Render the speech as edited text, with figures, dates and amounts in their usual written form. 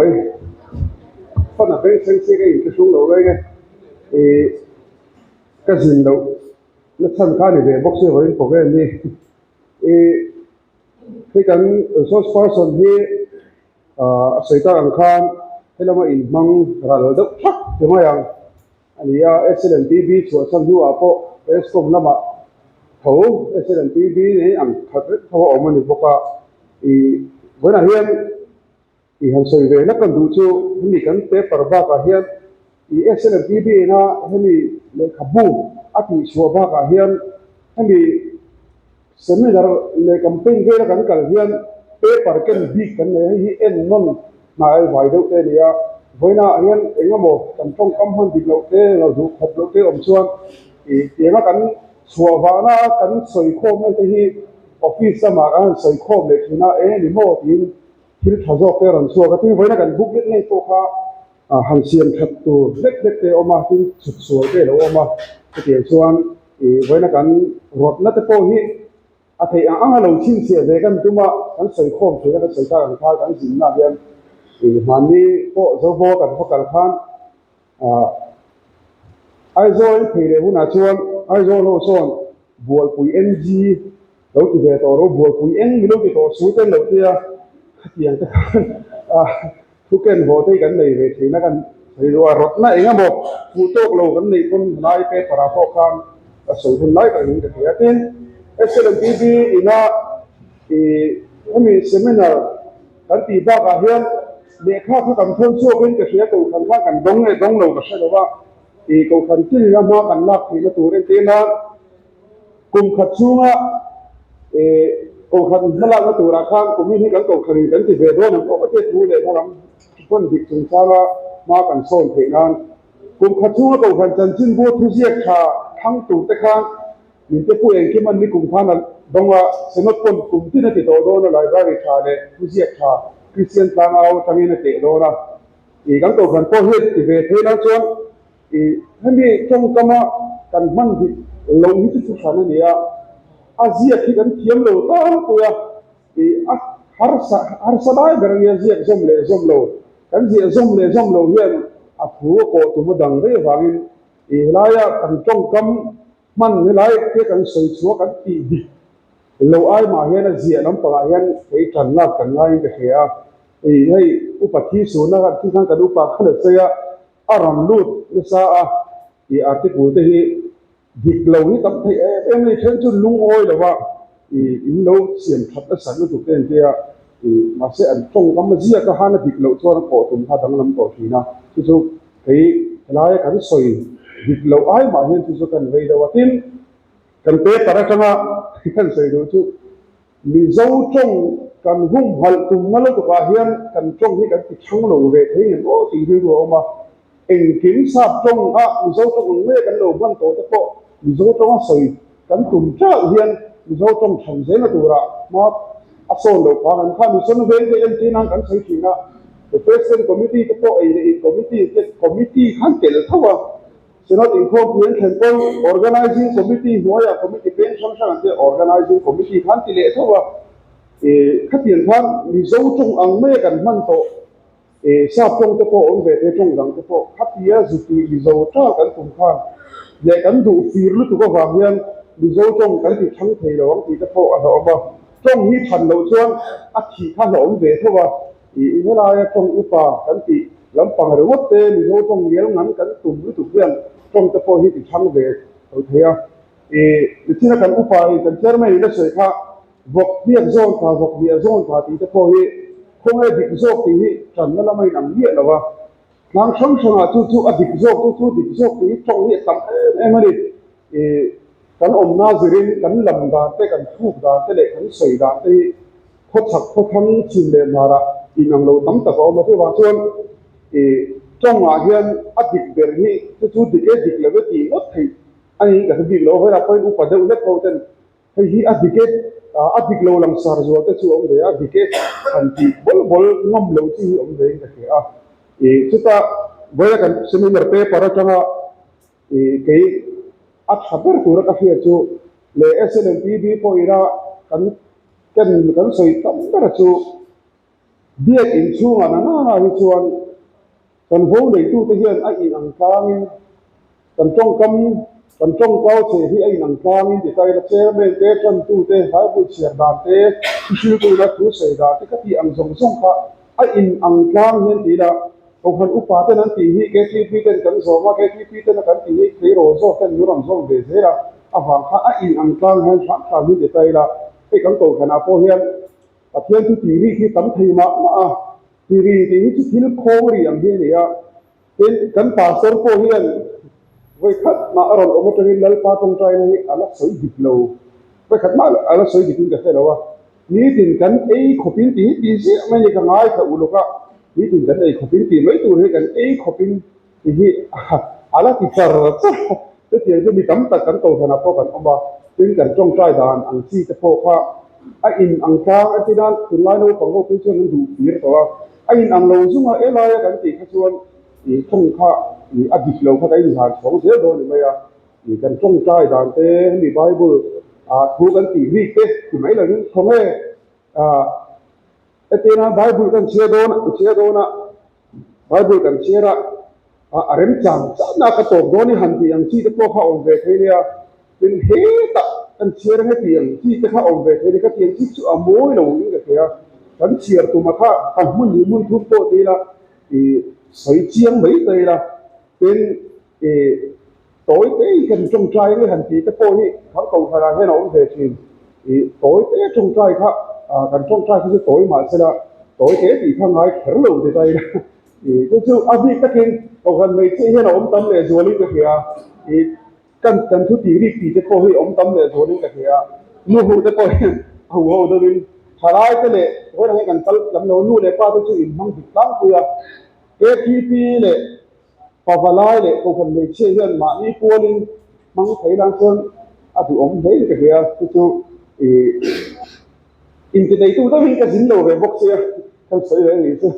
Awi phone a beng thleng chiah ka inthlahrung lo reng e ih ka zin loh na chhan kha a ni ve bawk sia vawiin program hi ih hei kan resource person hi ah a sawi tak ang khan helama inhmang ral deuh thak ti mai ang. A ni a, SLMPB chhuahsan hnuah pawh Eskom lamah tho SLMPB nei ang khat vek tho a awm a ni bawk a. Ih, vawiinah hian ih han sawi ve lak kan duh chu hemi kan paper bakah hian ih SLMPB ina hemi lehkhabu a tihchhuah bakah hian hemi Seminar leh campaign vela kan kal hian paper ken bik kan nei a, hei hi en nawn hnai vai deuh te a ni a, vawiinah hian eng emaw kan tawngkam hman dik loh te, lo duh khawp loh te awm chuan ih tianga kan chhuah vahna kan sawi khawm na te hi office lamah kan han sawi khawm leh thin a, eng ni maw tiin thil tha zawk te a rawn chhuak a, tin vawiina kan booklet ngei pawh kha han siam that tur hlek hlek te a awm a, tin chhut sual te a lo awm a, chutiang chuan Ih, vawiina kan rawtna te pawh hi a theih ang anga lo chhinchhiah ve kan tum a, kan sawi khawm thin a, kan sawi tak ang khan kan zinna hian ih mahni pawh Zobo kan va kal khan ah Aizawl in phei leh hunah chuan Aizawl ho sawn Bualpui NG lo ti ve tawh ro, Bualpui eng mi lo ti tawh su te an lo tia, khatiang te khan ah Thu ken haw te hi kan nei ve thin a, kan sawi duh a, rawtna eng emaw fuh tawk lo kan neih pawn helai paper ah pawh khan ka sawi hun lai tak in ka thei a. Tin, SLMPB ina ih hemi seminar kan tih bakah hian lehkha kha kan thawn chhuak in ka hria kohhran khan kan dawng nge dawng lo ka hre lo a, ih kohhran tin ina hma kan lak theihna tur entirna Kum khat chhunga kohhran hmalakna turah khan kumin hi kan kohhranin kan ti ve dawn ang pawh ka tia thu leh hma lam hawn dik chungchanga hma kan sawn theih nan kum khat chhunga kohhran chanchinbu thuziak tha thlang tur te khan min te pu engkim an ni kum khan a dawng a, Synod pawn kum tin a ti tawh dawn a, library tha leh thuziak tha Kristian tlangau atangin a teh dawn a, kan kohhran pawh hian ti ve thei nan chuan Ih, hemi tawngkama kan hman dik loh hi chu thuhran a ni a, a ziak hi kan thiam lo tlangpui a, ih, a harsa harsa lai ber a nia ziak zawm leh zawm lo, kan ziah zawm leh zawm lo hian a thu a kawh tum a dang daih avangin ih helaia kan tawngkam hman helai te kan sawi chhuah kan tih dik loh ai mah hian a ziah lampangah hian kei tan lak kan ngaiin ka hria a, ih, hei upa thi suhna kan khan kan upa khan a sawi a. A rawn lut nasa a, i article te hi dik lo hi tam theih em em a ni. Then chu lungawi lo va, i in lo siam that nasa lutuk te an tia, i mahse an tawngkam a ziak a han a dik loh chuan a kawh tum kha a danglam tawh thin a. Chu chu kei helaia kan sawi dik loh ai mah hian chu chu kan vei deuh a. Tin, kan paper atanga kan sawi duh chu Mizo tawng kan humhalh tumna lutukah hian kan tawng hi kan ti thang lo ve thei ngem aw tih rilru a awm a. Engkim sap tawng a Mizo tawng ang mai kan lo hman tawh te pawh Mizo tawnga sawi kan tum teuh hian Mizo tawng than zelna turah hma a sawn loh phang an kha Mission veng te entir nan kan sawi thin a. The President Committee te pawh ei leh in Committee te Committee khan tel tho a. Synod inkhawmpui an thlen pawn Organizing Committee hnuaiah Committee peng hrang hrang an tia Organizing Committee khan ti leh tho a, ih khatiang khan Mizo tawng ang maia kan hman tawh ih sap tawng te pawh awm ve te tawng dang te pawh khatia zuti Mizo tang kan tum khan leh kan duh fir lutuk avang hian Mizo tawng kan ti thang thei lo ang tih te pawh a hlauhawm a, tawng hi than loh chuan a thih kha hlauhawm ve tho a. Ih helaia tawng upa kan tih lampang ringawt te Mizo tawng ngial ngan kan tum lutuk hian tawng te pawh hi ti chhang ve tho thei a. Ih nichina kan upa in kan chairman in a sawi kha vawk hniak zawn tha vawk hniah zawn tha tih te pawh hi khawnge dik zawk tih hi tanna lama in ang miah lo a. Tlang hrang hrangah chu chu a dik zawk chu chu dik zawk tih hi tawng hi a tam em em a ni. Ih kan awmna zirin kan lam dan te kan thluk dan te leh kan sawi dan te hi Khawchhak khawthlang chhim leh hmarah inang lo tam tak a awm a, chuvang chuan ih tawngah hian a dik ber hi chu chu dik e dik lo e tih ngawt theih a niin ka hre bik lo a, vawilah pawhin upa deuh hlek ho ten hei hi a dik e a dik lo lang sar zual te chu a awm ve a, dik e han tih bawl bawl ngam lo chi hi awm ve in ka hria a, ih chutah vawilah kan seminar paper atanga ih kei a tha ber tura ka hriat chu leh SLMPB pawh ila kan Ken kan sawi tam ber chu Biakinn chhungah na nana hi chuan kan vo neitute hian a inang tlangin kan tawngkam, kan tawngkau che hi a inang tlangin ti ta ila chairman te, tantute, Bible chhiar dan te, thuhriltuina thu sawi dan te ka tih ang zawng zawng kha a inang tlang hian ti ila Kohhran upa ten an tih hi KTP ten kan zawm a, KTP ten a kan tih hi tleirawl zawk ten min rawn zawm ve zel a, avang kha a inang tlang hian hram hram hi ti ta ila hei kan kohhranah pawh hian Pathian chu tih rik hi tam thei mah mah a, ti ri tih hi chu thil khawng ri ang hi a ni a. Tin, kan pastor pawh hian vawi khat mah a rawn awm atangin Lalpa tawngtaina hi a la sawi dik lo, vawi khat mah a la sawi dikin ka hre lo a. Nitin kan ei khawpin tih hi tih ziah mai ni ka ngaithla uluk a, nitin kan ei khawpin tih mai tur hi kan ei khawpin tih hi a la ti char char a. Chutiang chu mi tam tak kan kohhranah pawh kan awm a, tin kan tawngtai dan ang chi te pawh kha a in ang tlang a ti nan tunlai naupang ho phei chuan an duh fir tawh a, a in ang lo zunga e laia kan tih kha chuan ih tawng kha ih a dik lo kha kan inhlan chhawng zel dawn ni mai a, ih kan tawngtai dan te hemi Bible ah thu kan tih rik te ti mai lovin khawnge ah Hetianga Bible kan chhiar dawn a, chhiar dawn a, Bible kan chhiar a, a rem chang changna ka tawp dawn i han tih ang chi te pawh kha awm ve thei nia. Tin, hetah kan chhiar ang heti ang chi te kha awm ve thei nia, ka tih ang chi chu a mawi lo in ka thei a. Kan chhiar tuma kha ka hmun hi hmun thum pawh ti ila, i sawi chiang mai ta ila. Tin, i Tawi te i kan tawngtai nge han tih te pawh hi kan kohhranah hian a awm ve thin. I tawi te tawngtai kha kan tawngtai kha chu tawi mah sela tawi te tih kha ngai kher lo ti ta ila. I chu chu a bik takin kohhran hmeichhe hian a awm tam leh zualin ka hria. I kan kan thu tih rik tih te pawh hi awm tam leh zualin ka hria. Nu huh te pawh hian a huh ho deuhin thalai te leh vawiin ang hi kan kal lam lo nu leh pa te chu inhmang dik tlangpui a. KTP leh Pavalai leh Kohhran hmeichhia hian mahni pualin hmang thei lang chuan a duhawm hle in ka hria, chu chu ih inti neitu deuhin ka zin lo ve bawk sia, kan sawi ve a nih chu.